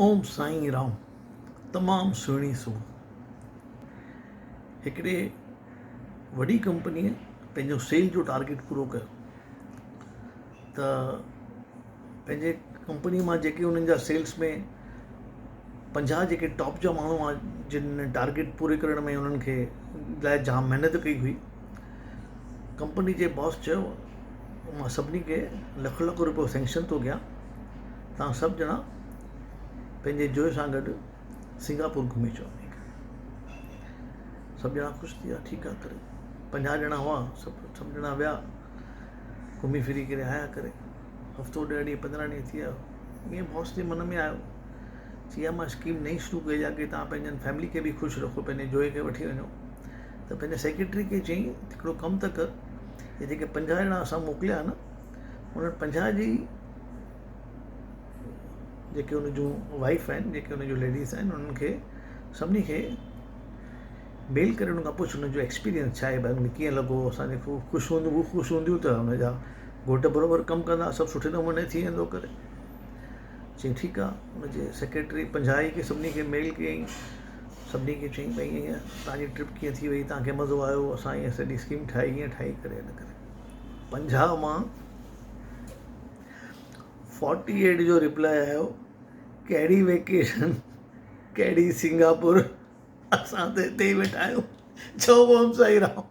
اوم سائين رام تمام سهڻي صبح هڪڙي وڏي ڪمپنيء پنهنجو سيل جو ٽارگيٽ پورو ڪيو ته پنهنجي ڪمپني مان جيڪي انهن جا سيلس ۾ 50 جيڪي ٽاپ جا ماڻهو هئا جن ٽارگيٽ پوري ڪرڻ ۾ انهن کي لاء جام محنت ڪئي هئي ڪمپني جي باس چيو مان سڀني کي لک لک روپيو سينڪشن ٿو ڪيان توهان سڀ ڄڻا پنهنجي جوء سان گڏ سنگاپور گهمي اچو. سڀ ڄڻا خوش ٿي ويا ٺيڪ آهي ڪري 50 ڄڻا هئا سڀ سڀ ڄڻا ويا گهمي ڦري ڪري آيا ڪري هفتو 10 ڏينهن 15 ڏينهن ٿي ويا ائين باس جي من ۾ آيو چي يار مان اسڪيم نئين شروع ڪئي آهي ڪي توهان پنهنجن فيملي کي به خوش رکو پنهنجي جوء کي وٺي وڃو ته پنهنجي سيڪريٽري کي چيائين هڪڙو ڪم ته ڪر هي جيڪي 50 ڄڻا اسان موڪليا آهن انهن 50 جي جيڪي ان جون وائيف آهن جيڪي ان جون ليڊيز آهن انهن کي سڀني کي ميل ڪري ان کان پڇ ان جو ايڪسپيرينس ڇا آهي ڀائي ان کي ڪيئن لڳو اسان جي خوب خوش هونديون هو خوش هونديون ته ان جا گهوٽ برابر ڪم ڪندا سڀ سٺي نموني ٿي ويندو ڪري چئي ٺيڪ آهي ان جي سيڪريٽري 50 ئي کي سڀني کي ميل ڪيائين سڀني کي چيائين ڀائي ائين توهان جي ٽرپ ڪيئن ٿي وئي توهان کي مزو آيو اسان ائين سڄي اسڪيم ٺاهي ائين ٺاهي ڪري ان ڪري 50 مان فورٽي ايٽ جو رپلائي آيو ڪهڙي ويڪيشن ڪهڙي سنگاپور اسان ته هتي ئي ويٺا آهيون چئو اوم سائين رام.